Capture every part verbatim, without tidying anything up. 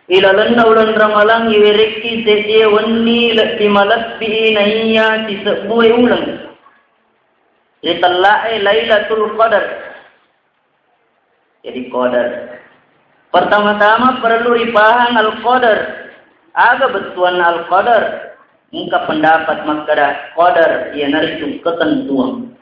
Ilalenna uleng Ramalang iwerekki seddie wenni lebbi malebbi naiya sisebbue uleng. Ritella'e Lailatul Qadar. Jadi qadar. Pertama-tama perlu ripahang al-qadar. Aga bettuanna al-qadar? Engka pendapat makkeda qadar iyanaritu ketentuan.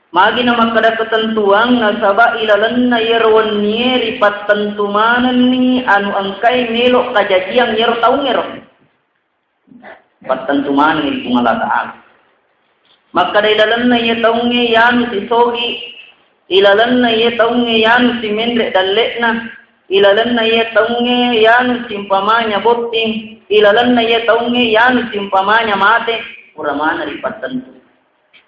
Magi na makkeda ketentuan, nasaba ilalenna iyaro wennie ripattentu manenni anu engkai melo kajajiang iyaro taungngero. Pattentu manenni Puang Allah Ta'ala. Makkeda ilalenna iya taungnge yanu sisogi, ilalenna iya taungnge yanu simenre dalle'na, ilalenna iya taungnge yanu siumpamanya botting, ilalenna iya taungnge yanu siumpamanya mate, pura maneng ripattentu.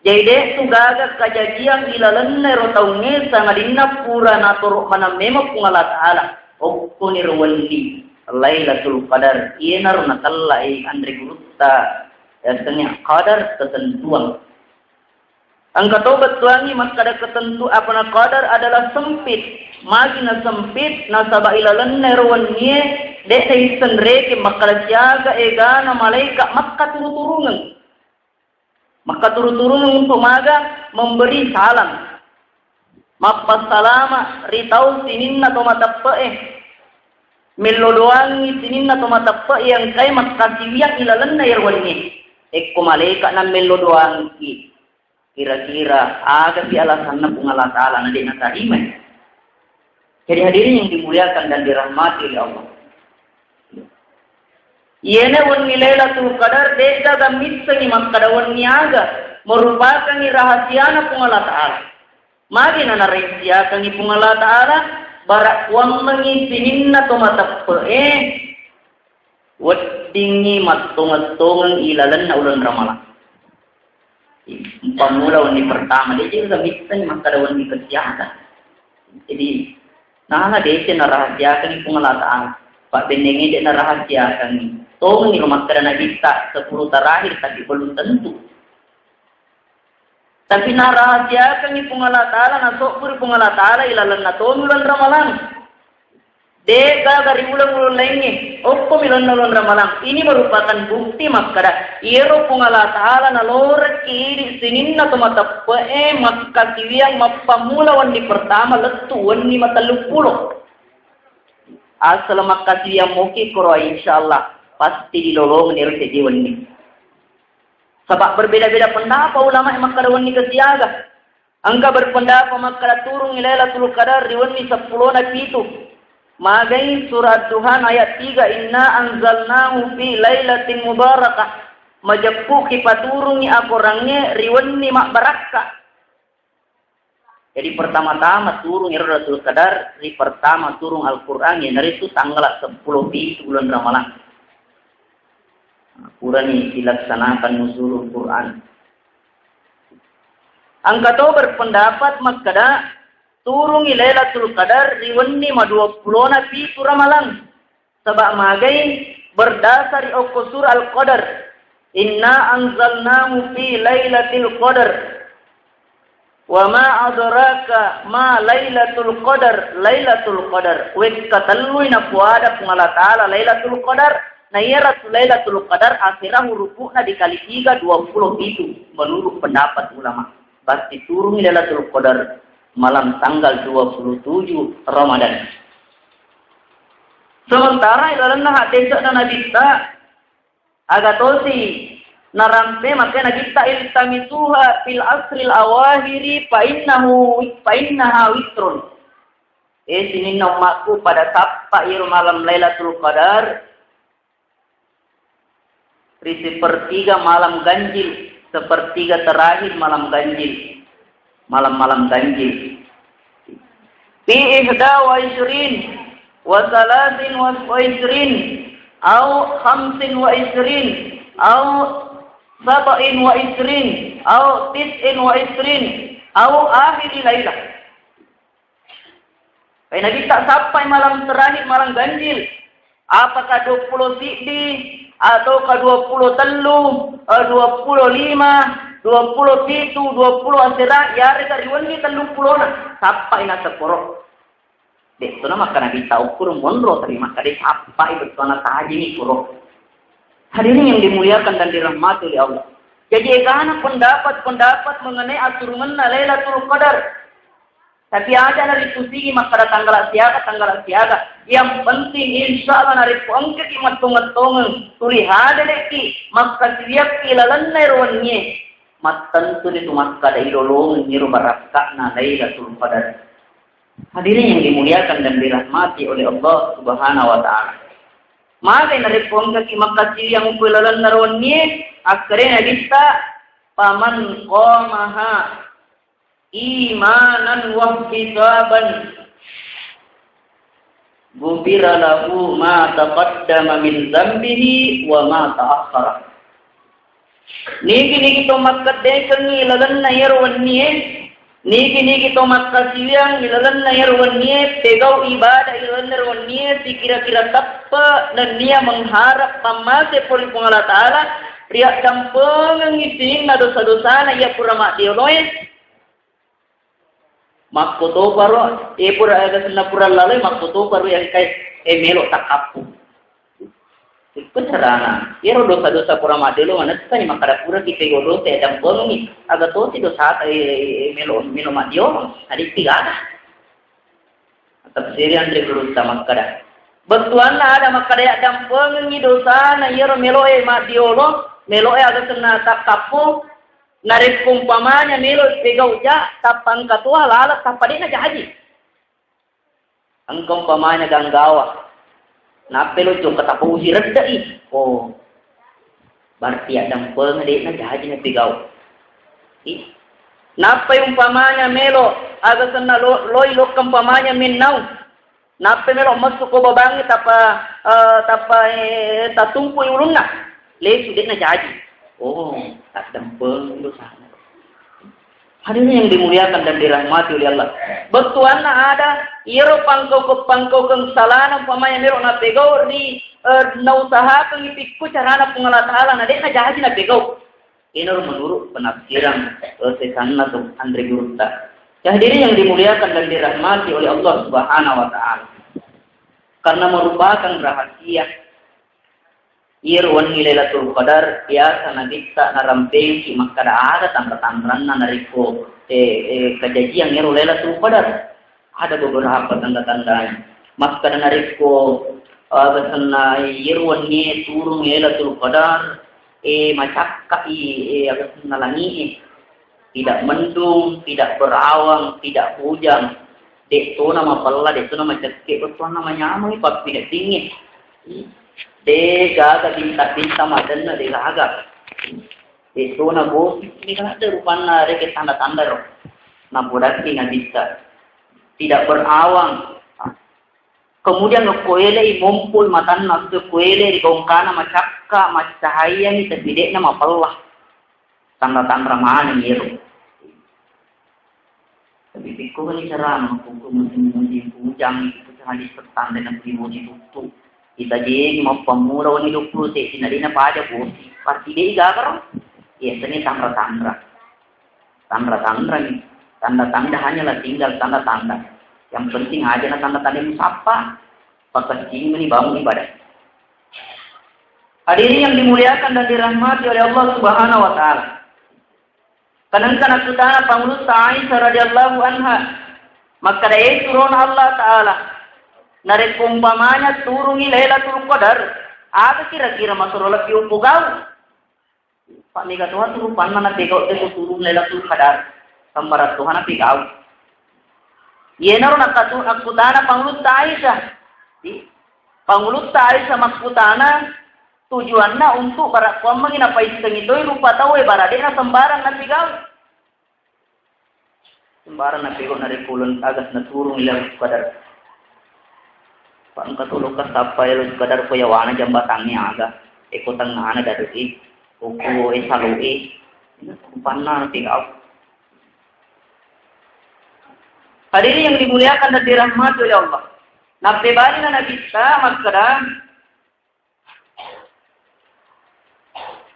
Jadi, de' tu gaga kajajiang ilalenna ero taungnge, sangadinna pura natoro maneng memeng Puang Allah Ta'ala. Okkoniro wenni Lailatul Qadar, iyanaro natellai anre gurutta, yasengnge qadar, ketentuan. Engka to bettuangngi makkeda ketentu, apa na qadar adalah sempit. Magi na sempit, nasaba ilalenna ero wennie, de' naisseng rekeng makkeda siaga egana malaika makkaturu-turungeng. Makkaturu-turungeng untuk maga memberi salam. Mappassalama ri tau sininna to mateppe'e. Mello doangi sininna to mateppe'e engkae makkasiwiang ilalenna iyaro wennie. Ekko malaika na mello doangi, kira-kira aga si alasanna Puang Allah Ta'ala na de' natarimai? Jadi hadirin yang dimuliakan dan dirahmati oleh Allah. Iyena wenni Lailatul Qadar, de'ga gammissengi makkeda wenni aga, merupakangi rahasiana Puang Allah Ta'ala. Magi na narahasiakangi Puang Allah Ta'ala, bara kuammengi sininna to mateppe'e, weddingngi mattongeng-tongeng ilalenna uleng Ramalang. Pammula wenni pertama, de' je gammissengi makkeda wenni kesiaga. Jadi, nana de' je narahasiakangi Puang Allah Ta'ala. Pabennengnge de' narahasiakangi. Tongengi lo makkeda Nabitta sepuluh terakhir, tapi belum tentu. Tapi narahasiakangi Puang Allah Ta'ala, nasobburi Puang Allah Ta'ala ilalenna tongeng uleng Ramalang. De'gaga ri uleng-uleng laingnge, okkomi lalenna uleng Ramalang. Ini merupakan bukti makkeda, iyaro Puang Allah Ta'ala nalorekki idi sininna to mateppe'e makkasiwiang mappammula wenni pertama lettu wenni matelluppulo. Asal makkasiwiang moki koro, insyaallah pasti dilolongeng ero seddi wenni. Saba' berbeda-beda pendapat ulama makkeda wenni kesiaga. Engka berpendapat makkeda turungngi Lailatul Qadar ri wenni seppulona pitu. Magai surah Ad-Duhan ayat tiga, "Inna anzalnahu fi lailatin mubarakah." Majeppuki paturungngi akorangnge ri wenni mabbarakka. Jadi pertama-tama turung ero Lailatul Qadar, ri pertama turung Al-Quran, iyanaritu tanggal seppulo pitu bulan Ramalang. Nah, purani dilaksanakan nuzulul Quran. Engka to berpendapat makkeda turungngi Lailatul Qadar ri wenni maduappulona pitu Ramalang. Saba' magai berdasar ri okko surah Al-Qadar. Inna anzalnahu fi lailatul qadar. Wa ma adraka ma lailatul qadar. Lailatul Qadar. Wekka tellui napuada Puang Allah Ta'ala Lailatul Qadar. Na iyaro Lailatul Qadar asera hurupu'na dikali tiga, dua puluh pitu menurut pendapat ulama. Pasti turungngi Lailatul Qadar malam tanggal dua puluh tujuh Ramadan. Sementara ilalenna haddese'na Nabitta, aga tosi narampe, makanya Nabitta, "Iltamisuha fil asril awahiri fa innahu, fa innaha witrun." Eh, sininna ummakku, pada sappa iro malam Lailatul Qadar ri sepertiga malam ganjil, sepertiga terakhir malam ganjil, malam-malam ganjil. Fi ihda wa isrin, wa salasin wa isrin, au khamsin wa isrin, au sab'in wa isrin, au tis'in wa isrin, au akhiri lailah. Eh, Nabitta sappai malam terakhir, malam ganjil. Apakah dua puluh siddi, ataukah dua puluh tellu, eh, dua puluh lima, dua puluh pitu, dua puluh asera, yarega ri wenni tellupulona, sappai nasepporo. De' Bettuanna makkeda Nabitta, ukkuru monro, tapi makkeda sappai bettuanna tajini kuro. Hadirin yang dimuliakan dan dirahmati oleh Allah. Jadi, egana pendapat-pendapat mengenai aturungenna Lailatul Qadar. Tapi aja naripusingi makkeda tanggal siaga, tanggal siaga. Yang penting, insya Allah, narekko engkaki mattongeng-tongeng, tuli hadere'ki, makkasiwiakki lalenna ero wennie, mattentu ritu makkeda ilolongengngi ro barakka'na Lailatul Qadar. Hadirin yang dimuliakan dan dirahmati oleh Allah Subhanahu wa Ta'ala. Magi narekko engkaki makkasiwiang umpoi lalenna ro wennie, akkeda Nabitta, "Faman qamaha imanan wahtisaban, ghufira lahu ma taqaddama min dzambihi wa ma ta'akhkhara." Nigi-nigi to makkeddekengngi lalenna iyaro wennie, nigi-nigi to makkasiwiang ilalenna iyaro wennie, pegau ibadah ilalenna iyaro wennie, sikira-kira teppe nennia mengharap pammase pole Puang Allah Ta'ala, riaddampengengngi sininna dosa-dosana iya pura maddioloe, makkotoparo, e pura, aga senna pura laloi, makkotoparo iya engkae, e melo takkappu. Ikko carana. Iyaro dosa-dosa pura maddiolo manessani makkeda puraki pegau dosa, e dampengengngi. Aga toti dosata, e, e, e, melo, melo maddiolo. Adikki gaga. Tafsiri Anre Gurutta makkeda, bettuanna ada makkeda yaddampengengngi dosana iyaro meloe maddiolo, meloe aga senna takkappu, narekko umpamanya melo pegau ja, tappa engka toha laleng, tappa de'na jaji. Engka umpamanya ganggawa, nappa lo jokka tappa usi redde'i. Oh, berarti addampeng de'na jaji napigau. Ih. Nappai umpamanya melo, aga senna lo-, loi lokka umpamanya mennau. Nappai melo messu ko babangi tappa, eh, tappa, eh, tatumpui ulunna. Lesu de'na jaji. Oh, addampeng dosana. Hadirin yang dimuliakan dan dirahmati oleh Allah. Bettuanna ada, iyaro pangkaukeng-pangkaukeng salana umpamanya melo napegau ri, eh, nausahakan ipikku carana Puang Allah Ta'ala, na de'na jaji napegau. Inaro menurut penafsiran, eh, sesanna tu Anre Gurutta. Ya, hadirin yang dimuliakan dan dirahmati oleh Allah Subhanahu wa Ta'ala. Karena merupakan rahasia. Iyaro wenni Lailatul Qadar biasa Nabitta narampengki makkeda ada tanra-tanranna narekko, eh, eh, kajajiang iyaro Lailatul Qadar. Ada beberapa tanda-tandanya. Makkeda narekko, eh, aga senna iyaro wennie turung Lailatul Qadar, eh, macakkai, eh, aga senna langi'e. Tidak mendung, tidak berawang, tidak hujan. De'tona mapella, de'tona macekke, bettuanna manyameng pappineddingnge. De'gaga bintang-bintang madenna, de'gaga. De'tona gosip, ini kan ada rupanna reke tanda-tanda ro. Napodakki Nabitta. Tidak berawang. Kemudian ko elei mompoi matanna, ko elei ri gongkana macakka, maccahayani, tapi de'na mapella. Tanra-tanra maneng iyaro. Tapi pikko ni carana, pokok musim-musim hujan itu, hadis pertanda na musim tuttu. Kita jadi mappammula wani dua puluh sesi, na de'na paja bosi. Pasti de'i gaga ro. Iya, seni tanra-tanra. Tanra-tanra ni. Tanda-tanda hanyalah tinggal tanda-tanda. Yang penting aja na tanda-tanda musappa. Pakasing meni bangun ibadah. Hadirin yang dimuliakan dan dirahmati oleh Allah Subhanahu wa Ta'ala. Kadang kana kutana Pangulutta Aisyah radhiyallahu anha, makkeda, "Eh, surona Allah Ta'ala, narekko umpamanya turungi Lailatul Qadar, aga kira-kira masoro lebbi upogau?" Pak, mega toha tu rupanna napegau te ko turung Lailatul Qadar. Sambarang toha napegau. Iyenaro nakkatu-, akkutana Pangulutta Aisyah. Di, Pangulutta Aisyah makkutana, tujuanna untuk barakkuammengi napaissengi toi rupa tauwe, bara de'na sembarang napegau. Sembarang napegau narekko uleng agas naturung Lailatul Qadar. Pak, engka tu lokka sappa Lailatul Qadar ko yawana jambatangnge aga. Eko tengngana dade'i. Oko e salo'e. Ina rupanna napegau. Hadirin yang dimuliakan dan dirahmati oleh Allah. Nappebalina Nabitta makkeda,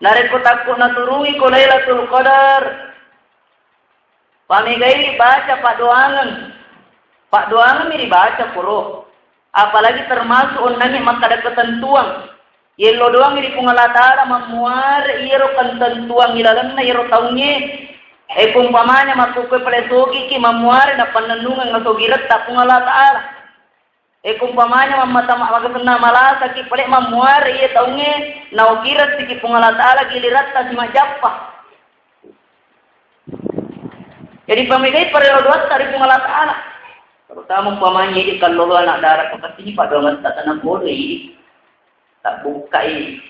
narekko takko naturungi ko Lailatul Qadar, pamegai baca paddoangeng, Paddoangeng mi ribaca koro. Apalagi termasuk onnangnge makkada ketentuan. Yello doang ri Puang Allah Ta'ala mammuare iyaro ketentuan ilalenna iyaro taungnge. E, kumpamanya makkukkoe pale sogiki mammuare napannennungeng asogiretta Puang Allah Ta'ala. E, kumpamanya mammata ma-, magasenna malasaki pale mammuare iya taungnge naukiressiki Puang Allah Ta'ala giliratta simajappa. Jadi pamegai parello doatta ri Puang Allah Ta'ala. Terutama umpamanya idi kallolo anak dara ko pasti paddoangetta tana bodo idi. Tabbukkai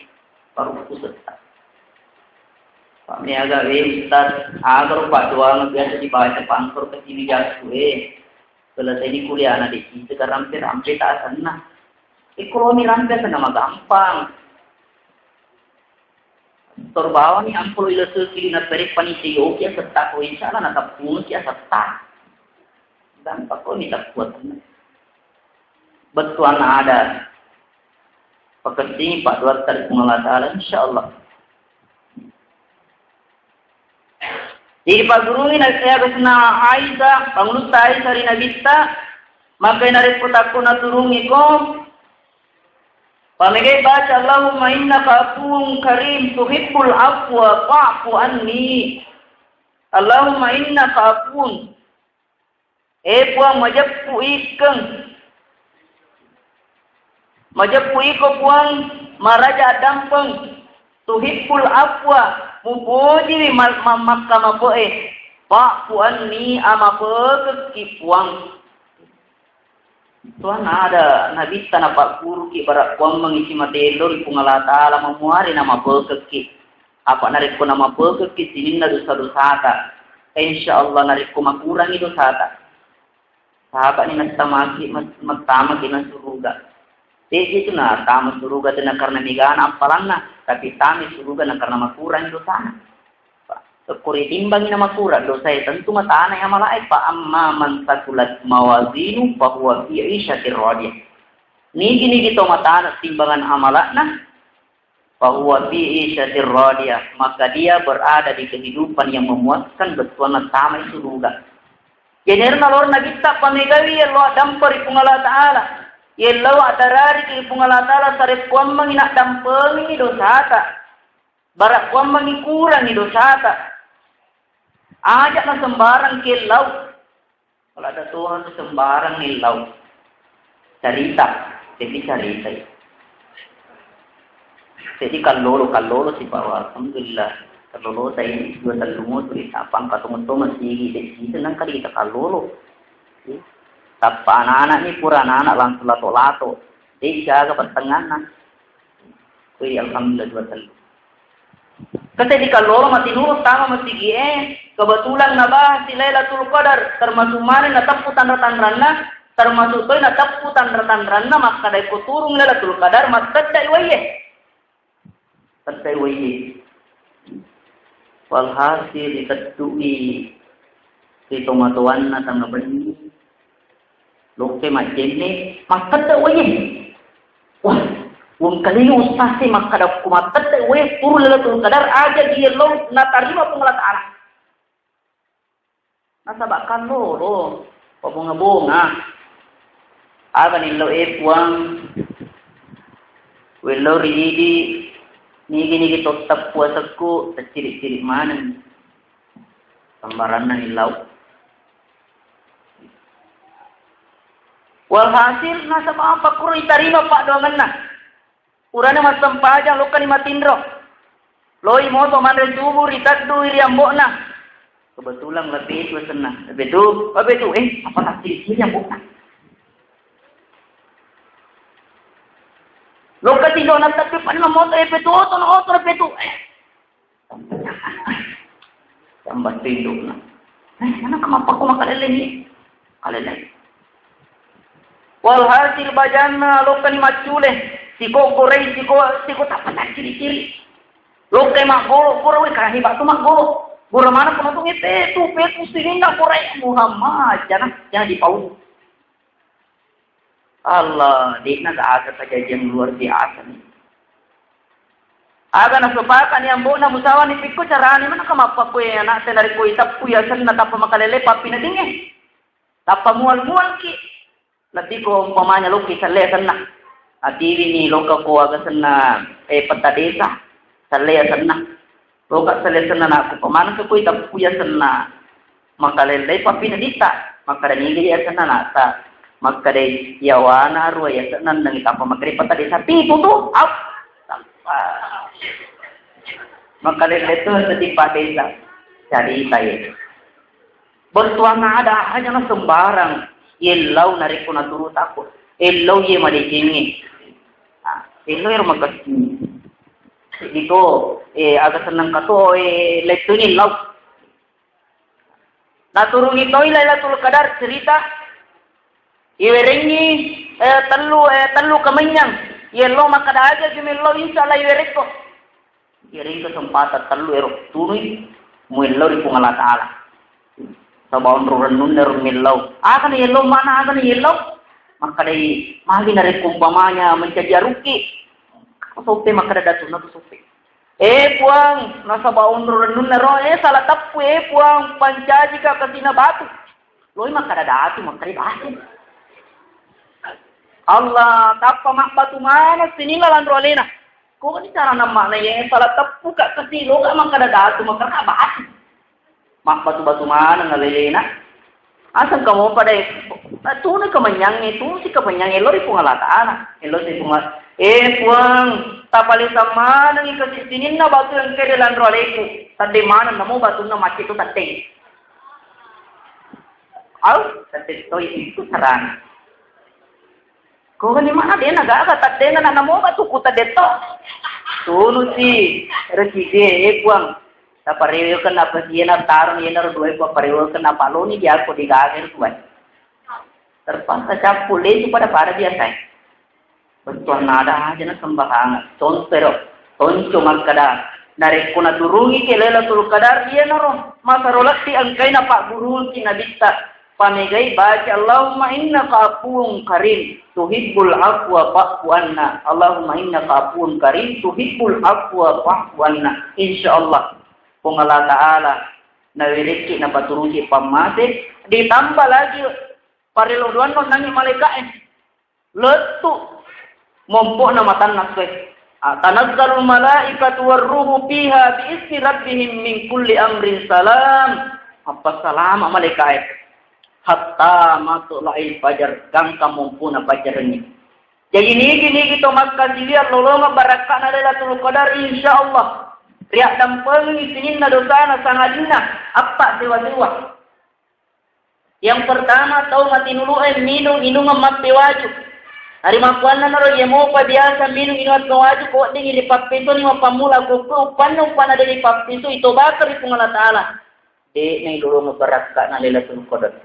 parukku setta. Pak meaga we Ustaz, aga ro paddoang biasa dibaca pangkor ke sini jaku we. Selesai ni kuliah anak di kita rampe-rampe tak asenna. Ekonomi rampe asenna magampang. Tor bawani ampulo ilo sesili na pere panitia yoki asetta ko insya Allah na tappuki asetta. Dan pakko ni tappuat. Bettuanna ada. Pakessingi paddoatta ri Puang Allah Ta'ala insya Allah. Jadi paggurungi na siaga sena Aisyah, pangulutta Aisyah ri Nabitta, maka narekko takko naturungi ko, pamegai baca, "Allahumma innaka afuwun karim tuhibbul afwa fa'fu anni." Allahumma innaka afuwun. E Puang, majeppu ikkeng. Majeppu iko Puang, maraja addampeng. Tuhibbul afwa, mupojiwi ma-, ma-, makkamape'e. Fa'fu anni, amapekekki Puang. Tuhan ada nabitta napagguruki bara kuammengi simatello ri Puang Allah Ta'ala mamuari namapekekki. Apa narekko namapekekki sininna dosa-dosata, insya Allah narekko makurangi dosata, sahabat ni nattamaki, mat-, mattamaki na suruga. Teji tu natama suruga tena karena megana appalanna, tapi tami suruga na karena makurangi dosana. Ko ritimbangi na makurang dosae, tentu matana amalae, fa amma man thaqulat mawazinu fa huwa fi 'isyatir radiyah. Nigi-nigi to matana timbangan amalakna, fa huwa fi 'isyatir radiyah, maka dia berada di kehidupan yang memuaskan, bettuanna tamai suruga. Jenerna lor nabitta pamegawi yello addampeng ri Puang Allah Ta'ala. Yello adarari ri Puang Allah Ta'ala sarekkuammengi naddampengi dosata. Bara kuammengi kurangi dosata. Aja na sembarang kellau. Kalau ada Tuhan tu sembarang nillau. Carita, jadi carita. Jadi kallolo, kallolo sibawa, alhamdulillah. Kallolo saya ini dua tellu motor, tapang katong-tong masih di sini nang kali kita kallolo. Tappa anak-anak ni pura anak-anak langsung lato-lato. Jadi jaga pertengahan. Kui alhamdulillah dua tellu. Kete di kallolo matinuru tama masigi e, kebetulan nabahas si Lailatul Qadar, termasuk mani nateppu tanra-tanranna, termasuk toi nateppu tanra-tanranna makkada ko turung Lailatul Qadar matteddai waiye. Teddai waiye. Walhasil ditettui ri tomatoanna tanga benni. Lokke majjenne, makkeda wae. Wah, wengkalinga ustaz e makkeda ko makkeda wae, puru Lailatul Qadar aja dia lo natarima Puang Allah Ta'ala. Nasaba kallolo, pabonga-bonga. Aga nillo e Puang, wello ri idi, nigi-nigi totta puasekku, taciri-ciri maneng. Sambaranna nillau. Walhasil, nasaba apa kuro itarima paddoangenna. Urane massempajang, lokkani matinro. Loi moto manre subuh, riteddu ri ambo'na. Kebetulan La Petu asenna. La Petu, La Petu, eh, apa tak ciri-ciri ambo'na? Lokka tinro na tapi pada moto, eh, Petu, oto, oto, La Petu. Eh, Tambah tindukna. Eh, mana ka mappakko makalele ni? Kalele. Walhasil bajanna lokkani maccule. Siko goreng, siko, siko tappa ciri-ciri. Lokkai maggolo, goro we kahi batu maggolo. Goro mana pun untung itu, itu sininna goreng Muhammad. Jangan, jangan dipau. Allah, de'na gaga kejadian luar biasa nih. Aga nasepakani ambo'na musawani pikko carani mana ka mappakkoe ana'te narekko iteppu yasenna tappa makalele pappi natinge. Tappa mual-mualki, lebbi ko umpamanya loki sellei asenna. Atiwini loka ko aga senna, eh, peta desa, sellei asenna. Loka sellei asenna, nakku pamaneng ko itappu asenna. Makalellei papina ditta, makkada niga asenna nata. Makkada yawana arua asenna nengi tappa makkada peta desa. Pitu tu, au. Tappa. Makalellei tu seddi pa desa. Carita ye. Bertuang ada aja na sembarang. Yellau narekko naturu tako. Ellau ye madecengnge. Ah, ellau ero makessing. Diko, eh, aga seneng kato, eh, lettuni ellau. Naturungi toi Lailatul Qadar cerita. Iwerengi, eh, tellu, eh, tellu kemenyang. Yellau makkada aja jumellau, insya Allah iwerekko. Iyaré'ga kesempatan tellu éro tunui muellau ri Puang Allah Ta'ala. Saba onro rennunna éro mellau. Aga na yellau mana, aga na yellau? Makkedai, magi narékko umpamanya mencaji arukki. Soppe makkeda datuna tu soppe. Eh Puang, nasaba onro rennunna ro, eh salah teppu, eh Puang, pancaji ka kasina batu. Loi makkeda datu, makkeda batu. Allah, tappa mabbatu maneng sininna lanro alena. Koni carana makna ye, salah teppu ka kasi, loga makkeda datu, makkeda batu. Mabbatu-batu maneng alena. Aseng kamu pada, tunu kemenyangnge, tu si kemenyangnge, lo ri Puang Allah Ta'ala. Elo si Puang, eh Puang, tapalesa manengi kasi sininna batu yang kere lanro aleku. Tadde maneng namo batunna macce tu tadde. Au, tadde toi itu sarana. Ko ni mana dena gaga tadde na namo batu ku tadde to. Tunu si rezeki e Puang. Taparewe kena apa sih na tarung yena ro dua ku parewe kena apa lo ni dia ko digaga Tuhan. Terpaksa cappu lesu pada-pada biasa. Bettuanna ada aja na sembarangan. Contoh ro, tonco makkeda, narekko naturungi ke Lailatul Qadar, iyanaro masaro letti engkaina pagguruki nabitta. Pamegai baca Allahumma innaka afuwun karim tuhibbul afwa fa'fu anna. Allahumma innaka afuwun karim tuhibbul afwa fa'fu anna. Insya Allah, Puang Allah Ta'ala nawerekki napaturuki pammase, ditambah lagi parello doanno nangi malaika'e. Lettu mompo'na matanna sue. Ah, tanazzalul malaikatu warruhu fiha biizni rabbihim min kulli amrin salam. Appassalama malaikae. Hatta matla'il fajar, gangka mompona fajarengngi. Jadi nigi-nigi to makkasiwiang lolongeng barakka'na Lailatul Qadar, insya Allah riaddampengengngi sininna dosana sangadinna appa sewa-sewa. Yang pertama, tau matinulu'e minung inungeng mappewaju. Narimakkuannanaro, iya mopa biasa minung inungeng mappewaju, ko weddingngi ripappesoni mappammula gokko, uppanna, uppanna de ripappesoi, itobaka ri Puang Allah Ta'ala. De'na ilolongeng barakka'na Lailatul Qadar.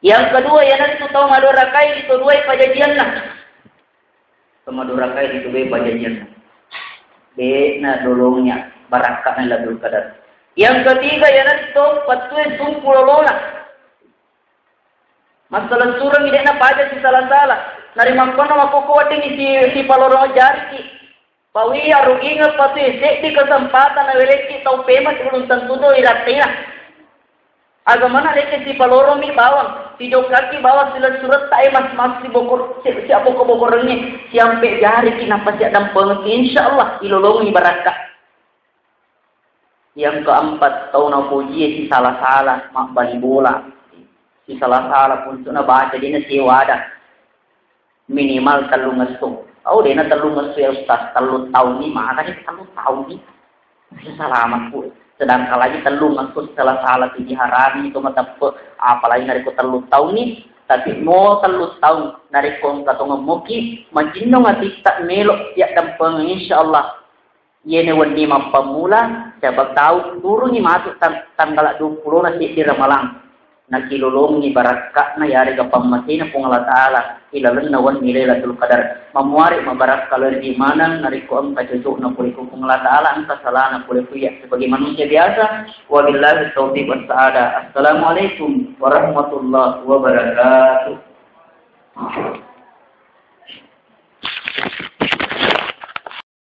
Yang kedua, iyanaritu tau madurakai, ritoduai pajajianna. Pemadurakai ri tube pajajianna. De'na dolongnya barakka'na Lailatul Qadar. Yang ketiga, iyanaritu pattue sumpu lolona. Massalessurengngi de'na paja sisala-sala. Narimakkuanna makkokko weddingngi si, sipalorong jariki. Pawi arugingeng patue seddi kesempatan nawelekki tau pemeng, belum tentu to irattena. Agamana dekke sipaloromi bawang, sijokkaki bawang silessuretta e mas-, mas sibokor-, si-, siabboko-bokorengnge, siampe jariki nappa siaddampengekki, insya Allah ilolongi barakka. Yang keempat, tau napojie sisala-sala mabbali bola. Sisala-sala puntu nabaca dina sewada. Minimal tellungesso. Au, dena tellungesso ya Ustaz, tellu taunni, makanya tellu taunni. Selamat, Bu. Sedangkan lagi tellungesso salah-salah tu diharami itu mateppe, apalagi narekko tellu taunni, tapi mo tellu taung narekko engka tongemmoki, macinnong atitta melo ya dampeng, insyaallah. Iyene wenni mappammula, siapa tahu turungi masuk tang-, tanggal dua puluh na seddi Ramalang. Nakilolongi barakka'na yarega pammasena Puang Allah Ta'ala ilalenna wenni Lailatul Qadar. Mamuare mabarakka lao ri maneng narekko engka cocokna pole ku Puang Allah Ta'ala, engka salana pole ku iya sebagai manusia biasa. Wabillahi taufiq was sa'adah. Assalamualaikum warahmatullahi wabarakatuh.